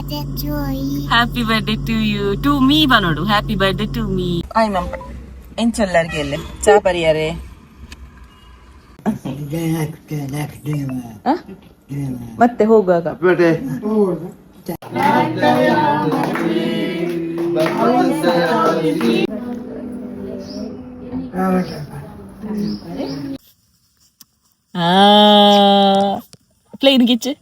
Birthday to you. Happy birthday to you, to me ಪನೋಡು. Happy birthday to me. Hi ಮಂಪ ಎಂಚೊಲ್ಲರ್ಗೆ ಎಲ್ಲ ಚಾ ಪರಿಯಾರೆ? ಮತ್ತೆ ಹೋಗುವಾಗ. Plane ಗಿಚ್ಚು.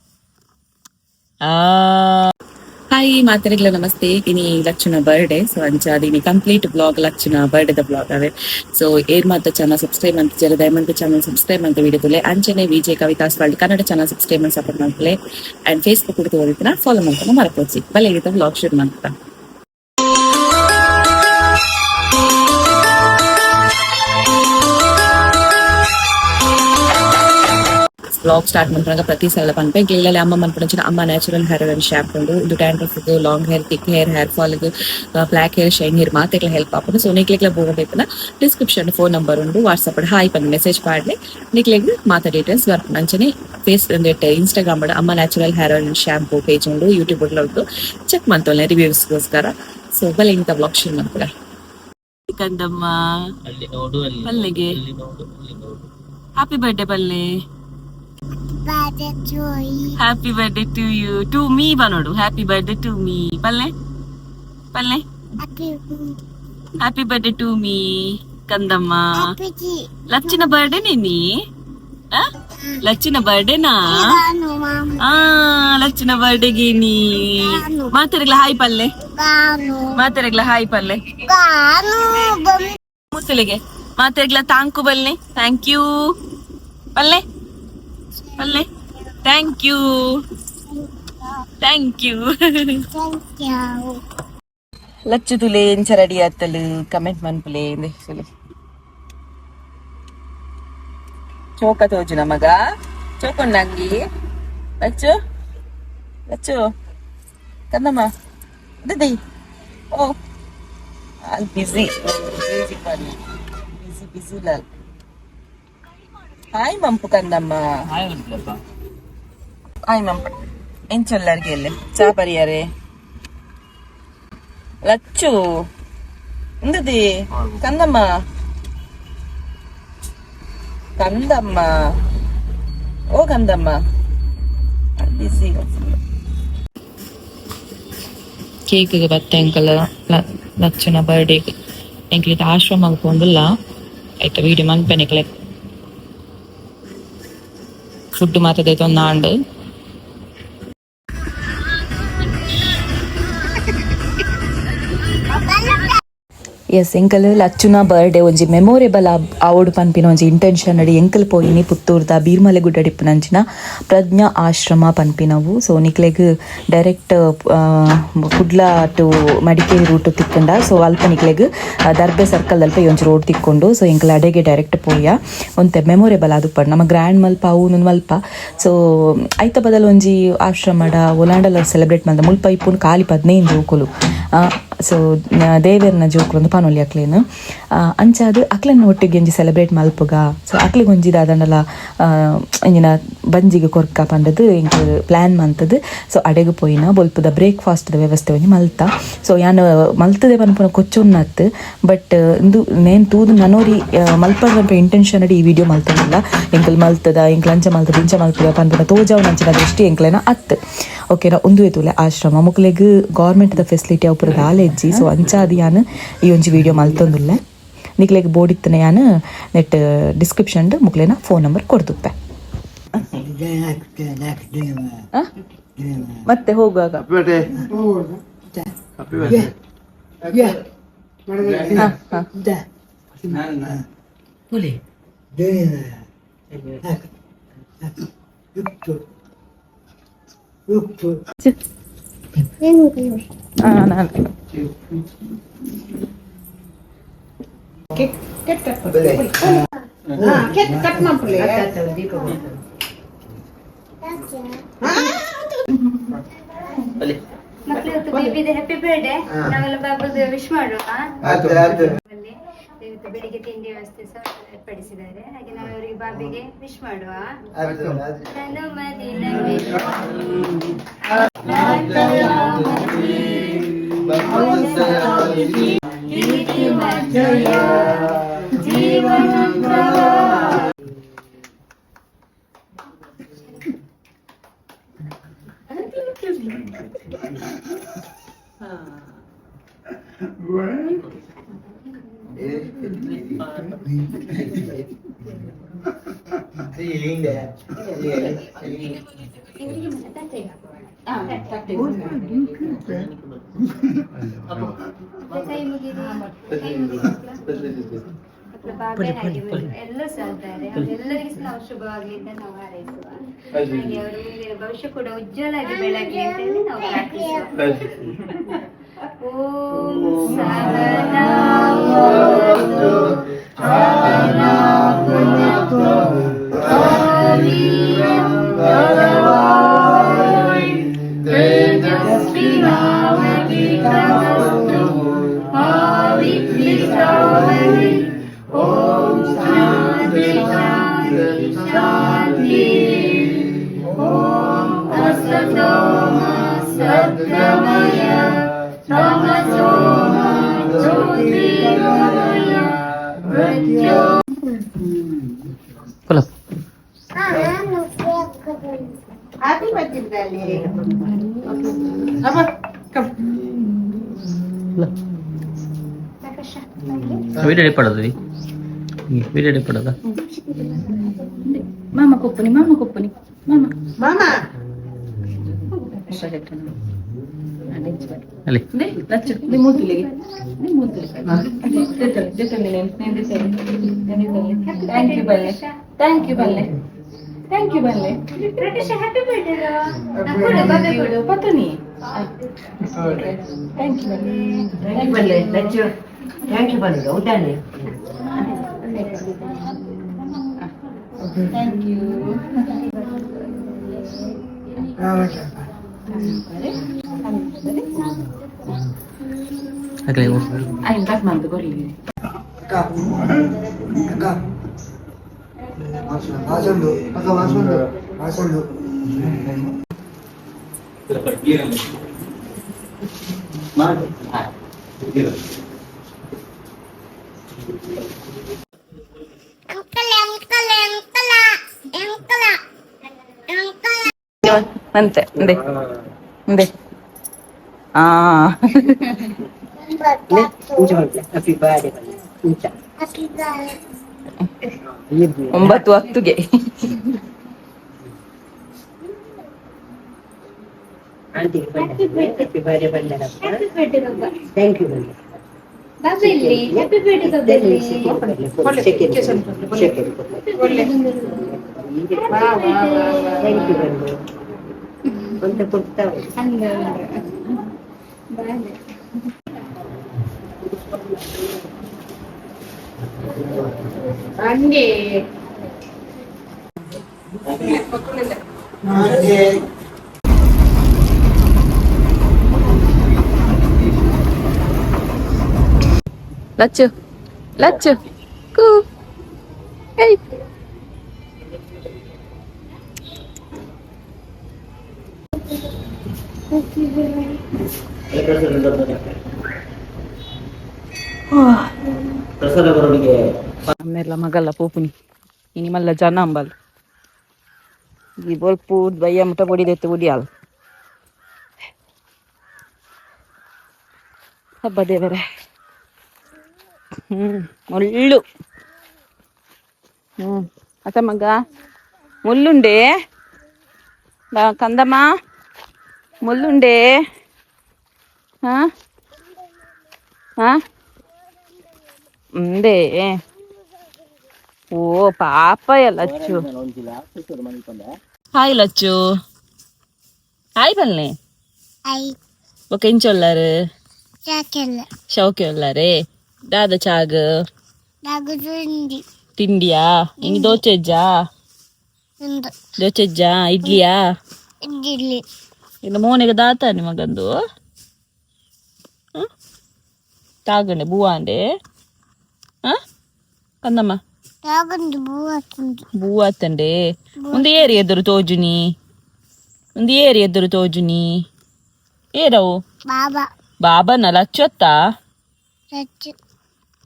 Hi ಮಾತರಿಗ್ಲ, namaste. ಇನಿ ಲಕ್ಷಣ ಬರ್ಡೇ. ಸೊ ಅಂಚಾದ್ ಇನಿ ಕಂಪ್ಲೀಟ್ ಬ್ಲಾಗ್ ಲಕ್ಷಣ ಬರ್ಡೇದ ಬ್ಲಾಗ್ ಅವೆ. ಸೊ ಏರ್ ಮಾತ ಚಾನಲ್ ಸಬ್ಸ್ಕ್ರೈಬ್ ಅಂತ ಜರ ದಯಮಂತ ಚಾನಲ್ ಸಬ್ಸ್ಕ್ರೈಬ್ ಅಂತ ವಿಡಿಯೋ ತುಲೆ. ಅಂಚನೆ Vijay Kavitha's world Kannada channel subscribe ಮಾಡಿ ಸಪೋರ್ಟ್ ಮಾಡ್ತಲೆ. ಅಂಡ್ ಫೇಸ್ಬುಕ್ ತೋರಿತನ ಫಾಲೋ ಮಾಡ್ತಾನೆ ಮರಪೋಚಿ. ಬಲೆ ಈತ ಬ್ಲಾಗ್ ಶುರು ಮಾಡ್ತಾ. ಬ್ಲಾಗ್ ಸ್ಟಾರ್ಟ್ ಮನ್ಪುನಗ ಪ್ರತಿ ಸಲ ಪನ್ಪೆ, ಎಂಕ್ಲೆ ಅಮ್ಮ ಮನ್ಪುನಂಚಿನ ಅಮ್ಮ ನ್ಯಾಚುರಲ್ ಹೇರ್ ಆಯಿಲ್ ಶಾಂಪೂ ಉಂಡು. ಇದು dandruff, long hair, thick hair, hair fall, black hair, shine hair ಮಾತೆಗ್ಲ help ಆಪುಂಡು. ಸೊ ನಿಕ್ಲೆಗ್ಲ ಬೋಡೈತನ ಡಿಸ್ಕ್ರಿಪ್ಷನ್ ಫೋನ್ ನಂಬರ್ ಉಂಡು. ವಾಟ್ಸ್ಆಪ್ ಹಾಯ್ ಪಂದ್ ಮೆಸೇಜ್ ಪಾಡ್ಲೆ, ನಿಕ್ಲೆಗ್ ಮಾತ ಡೀಟೇಲ್ಸ್ ಬರ್ಪುಂಡು. ಅಂಚನೆ ಫೇಸ್ ಇನ್ಸ್ಟಾಗ್ರಾಮ್ ಅಮ್ಮ natural hair oil shampoo page ಉಂಡು, ಯೂಟ್ಯೂಬ್ ಉಂಟು, ಚೆಕ್ ಮಂತೊಲ್ಲೆ ರಿವ್ಯೂಸ್ಗೋಸ್ಕರ. ಸೊ ಬಲೆ ಇಂತ ಬ್ಲಾಗ್ ಶುರು ಮನ್ಪುಗ. ಕಂದಮ್ಮ. ಅಲ್ಲಿ ನೋಡು, ಅಲ್ಲಿ. ಪಲ್ಲೆಗೆ. ಅಲ್ಲಿ ನೋಡು, ಅಲ್ಲಿ ನೋಡು. ಹ್ಯಾಪಿ ಬರ್ಡೇ ಪಲ್ಲೆ. Birthday to you. Happy birthday to you, to me ಪನೋಡು. Happy birthday to me ಪಲ್ಲೆ, ಪಲ್ಲೆ. Happy happy birthday to me ಕಂದಮ್ಮ. Happy ಲಚ್ಚಿನ birthday ನೀನಿ, ಲಚ್ಚಿನ ಬರ್ಡೇನಾ? Ganu mama. ಆ ಲಚ್ಚಿನ ಬರ್ಡೇಗೆ ನೀ ಮಾತಾಡಗ್ಲ ಹಾಯ್ ಪಲ್ಲೆ. Ganu. ಮಾತಾಡಗ್ಲ ಹಾಯ್ ಪಲ್ಲೆ. Ganu bum. ಮುಸಲಿಗೆ ಮಾತಾಡ್ಲ thank ಬಲ್ಲೆ, thank you ಪಲ್ಲೆ, ಪಲ್ಲೆ, thank you, thank you. Thank you. Lachchu ತುಲೆ, ಎಂಚ ರೆಡಿ ಆತಲು ಕಮೆಂಟ್ ಮನ್ಪುಲೆ. ಸುಲೆ ಚೋಕ ತೋಜುನ ಮಗ ಚೋಕೊಂಡಂಗಿ. ಲಚ್ಚು, ಲಚ್ಚು ಕಂದಮ್ಮ ದದಿ. ಓ ಅಲ್ಲಿ ಬಿಸಿ ಬಿಸಿ ಬಿಸಿ ಬಿಸಿ ಲಾಲ್. ಹಾಯ್ ಮಂಪು ಕಂದಮ್ಮ. ಹಾಯ್ ಉಂಟ್ಲಪ್ಪ. ಹಾಯ್ ಮಂಪ ಎಂಚೊಲ್ಲರ್ಗೆ ಎಲ್ಲ ಚಾ ಪರಿಯಾರೆ? ಲಚ್ಚು ಇಂದದಿ ಕಂದಮ್ಮ, ಕಂದಮ್ಮ, ಓ ಕಂದಮ್ಮ ಬಿಸಿ. ಕೇಕ್ಗೆ ಬತ್ತೆ ಅಂಕಲ್ ಲಚ್ಚನ ಬರ್ಡೇಗೆ. ಎಂಕ್ಲಿತ ಆಶ್ರಮ ಪೋಂಡುಲ್ಲ, ಆಯ್ತಾ ವೀಡಿಯೋ ಮನ್ಪೆ. ನಿಕ್ಲೆ ಫುಡ್ ಮಾತ ದೆತೊಂದಾಂಡ್. ಎಸ್, ಎಂಕಲ್ ಲಚ್ಚುನ ಬರ್ಡೇ ಒಂಜಿ ಮೆಮೊರೇಬಲ್ ಆವೊಡು ಪನ್ಪಿನ ಒಂಜಿ ಇಂಟೆನ್ಷನ್ ಅಡಿ ಎಂಕಲ್ ಪೋಯಿನಿ ಪುತ್ತೂರ್ದ ಬೀರ್ಮಲೆ ಗುಡ್ಡಡಿಪ್ಪುನಂಚಿನ ಪ್ರಜ್ಞಾ ಆಶ್ರಮ ಪನ್ಪಿನವು. ಸೊ ನಿಕ್ಲೆಗ್ ಡೈರೆಕ್ಟ್ ಕುಡ್ಲ ಟು ಮಡಿಕೇರಿ ರೂಟ್ ತಿಕ್ಕಂಡ. ಸೊ ಅಲ್ಪ ನಿಕ್ಲೆಗ್ ದರ್ಬೆ ಸರ್ಕಲ್ ಅಲ್ಪ ಈ ಒಂಜಿ ರೋಡ್ ತಿಕ್ಕೊಂಡು. ಸೊ ಎಂಕಲ್ ಅಡೆಗೆ ಡೈರೆಕ್ಟ್ ಪೋಯ. ಒಂತೆ ಮೆಮೊರೇಬಲ್ ಆದುಪ್ಪಡ್, ನಮ್ಮ ಗ್ರ್ಯಾಂಡ್ ಮಲ್ಪ ಅವು ಮಲ್ಪ. ಸೊ ಐತ ಬದಲು ಒಂಜಿ ಆಶ್ರಮಡ ಒಲಾಂಡಲ ಸೆಲೆಬ್ರೇಟ್ ಮಲ್ದ. ಮುಲ್ಪ ಇಪ್ಪುನು ಖಾಲಿ 15 ಜೋಕುಲು. ಸೊ ದೇವೆರ್ನ ಜೋಕುಲು ಒಂದು ಪನೊಲಿ ಅಕ್ಲೇನು. ಅಂಚಾದ್ ಅಕ್ಲೆನ ಒಟ್ಟಿಗೆ ಒಂಜಿ ಸೆಲೆಬ್ರೇಟ್ ಮಲ್ಪುಗ. ಸೊ ಅಕ್ಲೆಗ್ ಒಂಜಿ ದಾದಂಡಲ ಇಂಜಿನ ಬಂಜಿಗೆ ಕೊರ್ಕ ಪಂಡದು ಎಂಕ್ ಪ್ಲಾನ್ ಮಂತದು. ಸೊ ಅಡೆಗ್ ಪೋಯಿನ. ಬೊಲ್ಪುದ ಬ್ರೇಕ್ಫಾಸ್ಟ್ ವ್ಯವಸ್ಥೆ ಒಂಜಿ ಮಲ್ತ. ಸೊ ಯಾನ್ ಮಲ್ತದೆ ಪನ್ಪುನ ಕೊಚ್ಚೊನ್ನತ್, ಬಟ್ ಇಂದು ನೇನ್ ತೂದು ನನೋರಿ ಮಲ್ಪಡ್ ಪನ್ಪ ಇಂಟೆನ್ಷನ್ ಅಡಿ ಈ ವಿಡಿಯೋ ಮಲ್ತೊಂದಿಲ್ಲ. ಎಂಕಲ್ ಮಲ್ತದ, ಎಂಕ್ಲ್ ಅಂಚ ಮಲ್ತದ, ಇಂಚ ಮಲ್ತದ ಪನ್ಪುನ ತೋಜಾವ್ ನಂಚಿನ ದೃಷ್ಟಿ ಎಂಕ್ಲೆನ ಅತ್, ಓಕೆನಾ? ಉಂದುವೆ ತೂಲೆ ಆಶ್ರಮ. ಮುಕ್ಲೆಗ್ ಗೌರ್ಮೆಂಟ್ ದ ಫೆಸಿಲಿಟಿ ಅವು ಪೂರ ದಾಲ ಇಜ್ಜಿ. ಸೊ ಅಂಚಾದ್ ಯಾನ್ ಈ ಒಂಜಿ ವಿಡಿಯೋ ಮಲ್ತೊಂದುಲ್ಲೆ. ನಿಕ್ಲೆಗ್ ಬೋಡಿತ್ತನ ಯಾನ್ ನೆಟ್ ಡಿಸ್ಕ್ರಿಪ್ಷನ್ ಮುಕ್ಲೆನ ಫೋನ್ ನಂಬರ್ ಕೊರ್ದುಪ್ಪೆ. ಮತ್ತೆ ಹೋಗುವಾಗ. Happy birthday. ಮಕ್ಳು, ಇವತ್ತು ಬೇಬಿದೆ ಹ್ಯಾಪಿ ಬರ್ಡೇ. ನಾವೆಲ್ಲ ಬಾಬುಗೆ ವಿಶ್ ಮಾಡುವ. ಅಲ್ಲಿ ಇವತ್ತು ಬೆಳಿಗ್ಗೆ ತಿಂಡಿ ವ್ಯವಸ್ಥೆ ಸಹ ಏರ್ಪಡಿಸಿದ್ದಾರೆ. ಹಾಗೆ ನಾವು ಅವರಿಗೆ ಬಾಬಿಗೆ ವಿಶ್ ಮಾಡುವ. ಜನ್ಮದಿನ. ಕೈ ಮುಗಿರಿ, ಕೈ ಮುಗಿರಿ. ಮಕ್ಕಳ ಬಾಬೆ ಹಾಗೆ ಎಲ್ಲ ಸಹ ಇದ್ದಾರೆ. ಅವರೆಲ್ಲರಿಗೂ ಸಹ ನಾವು ಶುಭವಾಗ್ಲಿ ಅಂತ ನಾವು ಹಾರೈಸುವ. ಹಾಗೆ ಅವರ ಮುಂದಿನ ಭವಿಷ್ಯ ಕೂಡ ಉಜ್ವಲ ಆಗಿ ಬೆಳಗ್ಲಿ ಅಂತ ಹೇಳಿ ನಾವು ಪ್ರಾರ್ಥಿಸುವ. ಓಂ ಸಹನಾ ಭವತು, ಸಹನಾ ಭುನಕ್ತು, ವೀರ್ಯಂ ಕರವಾವಹೈ, ತೇಜಸ್ವಿನಾವಧೀತಮಸ್ತು ಮಾ ವಿದ್ವಿಷಾವಹೈ. ಓಂ ಶಾಂತಿ ಶಾಂತಿ ಶಾಂತಿ. ಓಂ ಅಸತೋ ಮಾ ಸದ್ಗಮಯ, ತಮಸೋ ಮಾ ಜ್ಯೋತಿರ್ಗಮಯ, ಮೃತ್ಯೋ ನಾನು ವಿಡಿಯೋ ಪಡೋದು, ವಿಡಿಯೋ ಪಡೋದ. ಮಾಮ ಕೊಪ್ಪನಿ, ಮಾಮ ಕೊಪ್ಪನಿ, ಮಾಮ ಮಾಮ. ಅಲ್ಲಿ thank you ಬಲ್ಲೆ, thank you ಬಲ್ಲೆ, thank you ಬಲ್ಲೆ. ಪ್ರಕಾಶ, happy birthday. ಕೊಡು, ಬಾಬೆ ಕೊಡು. ಪತನಿ, thank you ಬಲ್ಲೆ. Thank you ಬಂದು ಉದ್ದಾನೆ. Thank you. ಆಗಲೇ. ಆಯ್ತು, ಕಟ್ ಮಾಡ್ದು ಕೊಡ್ಲಿ. ಅಕ್ಕ, ಅಕ್ಕ, ವಾಸಂಡು ಅಕ್ಕ, ವಾಸಂಡು, ವಾಸಂಡು. Uncle, uncle, uncle, uncle, uncle. ಅಂತೆ ಅಂದೆ ಅಂದೆ ಆ. ಹ್ಯಾಪಿ ಬರ್ಡೇ ಇಂಚ. Happy birthday. 9:10ಗೆ. Aunty, happy birthday ಬಂದರಪ್ಪ. Happy birthday Baba. Thank you ಬಂದ. ಬಾಬಾ ಇಲ್ಲಿ, ಹ್ಯಾಪಿ ಬರ್ಡೇ ಬಾಬಾ ಇಲ್ಲಿ. Second second. Thank you ಬಂದು ಒಂತ ಕೊಡ್ತಾವೆ. ಅಂದ ಬಾಲೆ. ಲಚ್ಚು, ಲಚ್ಚು, ಕೂ, ಏಯ್. ಪ್ರಸಾದ ಬರೋಡಿಗೆ. ಅಮ್ಮೆರ್ಲ ಮಗಲ್ಲ ಪೋಪುನಿ ಇನಿ ಮಲ್ಲ ಜನ ಅಂಬಲ್. ಈ ಬೊಲ್ಪು ಬಯ್ಯ ಮುಟ ಬೊಡಿದೆತ್ತು ಉಡಿಯಾಲ್. ಹಬ್ಬ ದೇವರೇ. ಮುಳ್ಳು. ಅತ್ತ ಮಗ, ಮುಳ್ಳುಂಡೆ ಕಂದಮ್ಮ, ಮುಳ್ಳುಂಡೆ. ಹಾ ಹಾ ಉಂದೇ. ಓ ಪಾಪ ಲಚ್ಚು. ಹಾಯ್ ಲಚ್ಚು, ಹಾಯ್ ಬಲ್ನೆ. I. ಬೊಕ ಎಂಚೊಲ್ಲಾರು? ಚಾಕೆಲ್ಲ. ಶೌಕೆ ಉಲ್ಲಾರೆ. ದಾದ ಚಾಗ್? ತಿಂಡಿ. ತಿಂಡಿಯಾ? ಇನಿ ದೋಚೆಜ್ಜಾ? ಒಂದು. ದೋಚೆಜ್ಜಾ, ಇಡ್ಲಿಯಾ? ಇಡ್ಲಿ. ಇನ್ನು ಮೋನೆಗೆ ದಾತ ನಿಮಗಂದು ತಾಗಂಡೆ ಬೂವಾಂಡೆ. ಹಾ ಕಂದಮ್ಮ. ತಾಗಂದು ಬೂವತ್ತುಂಡು. ಬೂವಾತಂಡೆ. ಒಂದು ಏರಿ ಎದುರು ತೋಜುನಿ. ಒಂದು ಏರಿ ಎದುರು ತೋಜುನಿ ಏರವು? ಬಾಬಾ. ಬಾಬನ ಲಚ್ಚು ಅತ್ತ? ಲಚ್ಚು.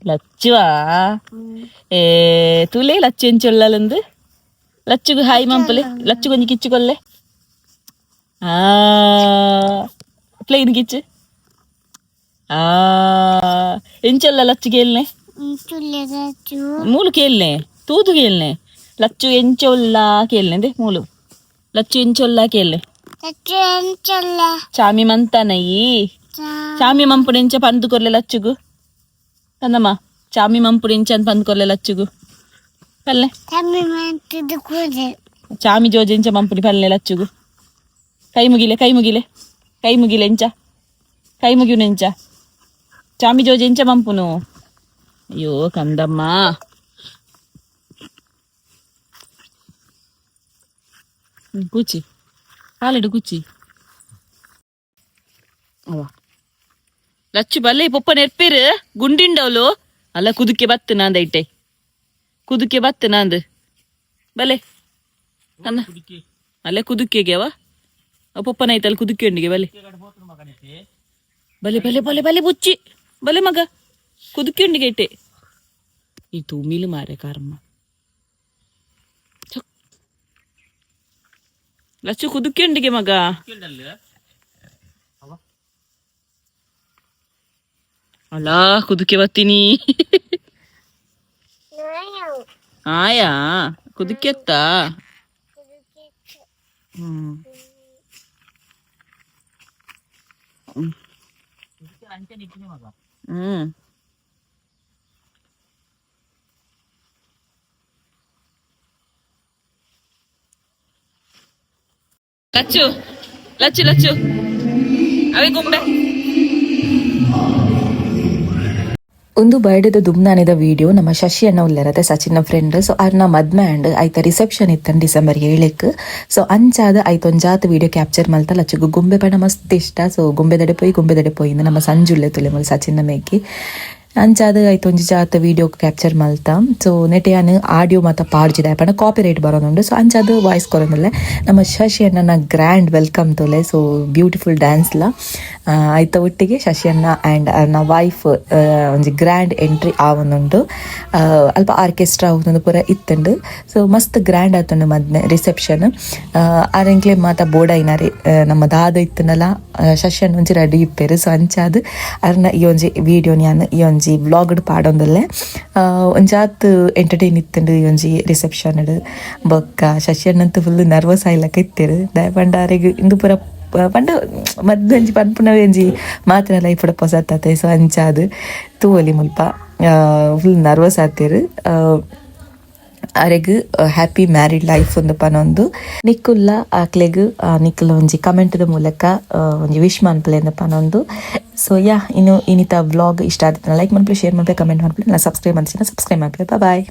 ಲಚ್ಚುವಾ? ಏ ತುಲೆ ಲಚ್ಚು ಎಂಚೊಲ್ಲಂದು. ಲಚ್ಚುಗು ಹಾಯ್ ಮಂಪಲೆ, ಲಚ್ಚು ಕೊಂಚ ಕಿಚ್ಚು ಕೊಲ್ಲೆ. ಆ ಪ್ಲೇನ್ ಕಿಚ್ಚು. ಆ ಎಂಚೊಲ್ಲ ಲಚ್ಚು ಕೇಳ್ನೆ? ತುಲೆ ಲಚ್ಚು. ಮೂಲು ಕೇಳ್ನೆ, ತೂದು ಕೇಳ್ನೆ. ಲಚ್ಚು ಎಂಚೊಲ್ಲ ಕೇಳ್ನೆ, ಮೂಲು ಲಚ್ಚು ಎಂಚೊಲ್ಲ ಕೇಳ್ನೆ. ಲಚ್ಚು ಎಂಚೊಲ್ಲ? ಚಾಮಿ ಮಂತನಯಿ. ಚಾಮಿ ಮಂಪುಡೆಂಚ ಪಂದು ಕೊರ್ಲೆ ಲಚ್ಚುಗು ಕಂದಮ್ಮ. ಚಾಮಿ ಮಂಪುಡೆಂಚ ಅಂತ ಪಂದು ಕೊರ್ಲೆ ಲಚ್ಚುಗು ಪಲ್ಲೆ. ಚಾಮಿ ಮಂತದ ಕೂದಲು. ಚಾಮಿ ಜೋಜೆಂಚ ಮಂಪುಡಿ ಪಲ್ಲೆ ಲಚ್ಚುಗು. ಕೈ ಮುಗಿಲೆ, ಕೈ ಮುಗಿಲೆ, ಕೈ ಮುಗಿಲೆ. ಎಂಚ ಕೈ ಮುಗಿಯುನು? ಎಂಚ ಚಾಮಿ ಜೋಜೆ ಎಂಚ ಮಂಪುನು? ಅಯ್ಯೋ ಕಂದಮ್ಮ. ಕೂಚಿ ಕಾಲಿಡು ಕೂಚಿ. ಅವ ಲಚ್ಚು ಬಲ್ಲೆ ಪೊಪ್ಪ ನೆರ್ಪೇರು ಗುಂಡಿಂಡವಳು ಅಲ್ಲ. ಕುದುಕೆ ಬತ್ತು ನಾಂದ ಇಟ್ಟೆ, ಕುದುಕೆ ಬತ್ತು ನಾಂದು ಬಲೆ ಅನ್ನ ಅಲ್ಲೇ ಕುದುಕೆಗೆ. ಅವ ಪೊಪ್ಪನ ಐತಲ್ಲ ಕುದುಕೆ ಉಂಡಿಗೆ. ಬಲೆ ಬಲೆ ಬಲೆ ಬಲೆ ಬಲೆ ಬುಚ್ಚಿ ಬಲೆ ಮಗ ಕುದುಕೆ ಉಂಡಿಗೆ ಇಟ್ಟೆ. ಈ ತೂಮಿಲು ಮಾರೆ ಕಾರಮ್ಮ. ಲಚ್ಚು ಕುದುಕೆ ಉಂಡಿಗೆ ಮಗ. ಅಲ್ಲ ಕುದುಕೆ ಬತ್ತೀನಿ ಆಯಾ ಕುದುಕೆತ್ತ. ಹ್ಮ್ ಹ್ಮ್. ಲಚ್ಚು ಲಚ್ಚು ಲಚ್ಚು ಅವೇ ಗೊಂಬೆ. ಒಂದು ಬರ್ಡೇದ ದುಮ್ನಾನಿದ ವಿಡಿಯೋ. ನಮ್ಮ ಶಶಿ ಅಣ್ಣ ಉಲ್ಲೆರತೆ, ಸಚಿನ್ನ ಫ್ರೆಂಡ್. ಸೊ ಅರ್ನ ಮದ್ಮೆ ಅಂಡ್ ಐತ ರಿಸೆಪ್ಷನ್ ಇತ್ತನ್ ಡಿಸೆಂಬರ್ 7ಕ್. ಸೊ ಅಂಚಾದ ಐತೊಂಜಾತ್ ವಿಡಿಯೋ ಕ್ಯಾಪ್ಚರ್ ಮಲ್ತ. ಲಚ್ಚುಗು ಗೊಂಬೆ ಪಂಡ ಮಸ್ತ್ ಇಷ್ಟ. ಸೊ ಗೊಂಬೆದಡೆ ಪೋಯಿ ಗೊಂಬೆದಡೆ ಪೋಯಿ ನಮ್ಮ ಸಂಜುಲ್ಲೆ ತುಲೆ ಮುಲ್ ಸಚಿನ್ನ ಮೇಕಿ. ಅಂಚಾದ ಐತೊಂಜಿ ಜಾತ ವಿಡಿಯೋ ಕ್ಯಾಪ್ಚರ್ ಮಲ್ತ. ಸೊ ನೆಟೆಯಾನ್ ಆಡಿಯೋ ಮಾತ ಪಾಡ್ಜಿದ ಪಂಡ ಕಾಪಿ ರೈಟ್ ಬರೋದುಂಡು. ಸೊ ಅಂಚಾದ ವಾಯ್ಸ್ ಕೊರೊಂದುಲ್ಲೆ. ನಮ್ಮ ಶಶಿ ಅಣ್ಣನ ಗ್ರ್ಯಾಂಡ್ welcome ತೋಲೆ. So beautiful ಡ್ಯಾನ್ಸ್ಲ ಐತ ಒಟ್ಟಿಗೆ ಶಶಿ ಅಣ್ಣ ಆ್ಯಂಡ್ ಅರ್ನ ವೈಫ್ ಒಂಜಿ ಗ್ರ್ಯಾಂಡ್ ಎಂಟ್ರಿ ಆವೊಂದುಂಡು. ಅಲ್ಪ ಆರ್ಕೆಸ್ಟ್ರಾ ಒಂದೊಂದು ಪೂರ ಇತ್ತುಂಡು. ಸೊ ಮಸ್ತ್ ಗ್ರ್ಯಾಂಡ್ ಆತುಂಡು ಮದ್ಮೆ ರಿಸೆಪ್ಷನ್. ಆರೆಂಕ್ಲೆ ಮಾತ ಬೋಡೈನಾರೆ ನಮ್ಮ ದಾದ ಇತ್ತುಂಡಲ ಶಶಿ ಅಣ್ಣ ಒಂಜಿ ರೆಡಿ ಇಪ್ಪೆರ್. ಸೊ ಅಂಚಾದ್ ಅರ್ನ ಈ ಒಂಜಿ ವಿಡಿಯೋ ಯಾನ್ ಈ ಒಂಜಿ ವ್ಲಾಗ್ಡ್ ಪಾಡೊಂದುಲ್ಲೆ. ಒಂಜಾತ್ ಎಂಟರ್ಟೈನ್ ಇತ್ತುಂಡು ಈ ಒಂಜಿ ರಿಸೆಪ್ಷನ್. ಬೊಕ್ಕ ಶಶಿ ಅಣ್ಣಂತೂ ಫುಲ್ ನರ್ವಸ್ ಆಯ್ಲಕ್ಕ ಇತ್ತೆರ್. ದಾಯೆ ಪಂಡ ಅರೆಗ್ ಇಂದು ಪೂರ ಪಂಡ ಮದ್ಮೆ ಒಂಜಿ ಪನ್ಪುನವೇ ಒಂಜಿ ಮಾತ್ರ ಲೈಫ್ ಪೊಸತ್ತಾತೆ. ಸೊ ಅಂಚಾದ್ ತೂವೊಲಿ ಮುಲ್ಪ ಫುಲ್ ನರ್ವಸ್ ಆತೆರ್. ಅರೆಗ್ happy married life ಒಂದು ಪನೊಂದು ನಿಕ್ಕುಲ್ಲ ಆಕ್ಲೆಗ್ ನಿಕ್ಕುಲ್ಲ ಒಂಜಿ ಕಮೆಂಟ್ದ ಮೂಲಕ ಒಂಜಿ ವಿಶ್ ಮನ್ಪುಲೆ ಪನೊಂದು. ಸೊ ಯಾ, ಇನ್ನು ಇನ್ನಿತ ವ್ಲಾಗ್ ಇಷ್ಟ ಆದಿತ್ತಂಡ ಲೈಕ್ ಮನ್ಪುಲೆ, ಶೇರ್ ಮನ್ಪುಲೆ, ಕಮೆಂಟ್ ಮನ್ಪುಲೆ. ಸಬ್ಸ್ಕ್ರೈಬ್ ಮನ್ಸಿನ ಸಬ್ಸ್ಕ್ರೈಬ್ ಮನ್ಪುಲೆ. ಬಾಯ್.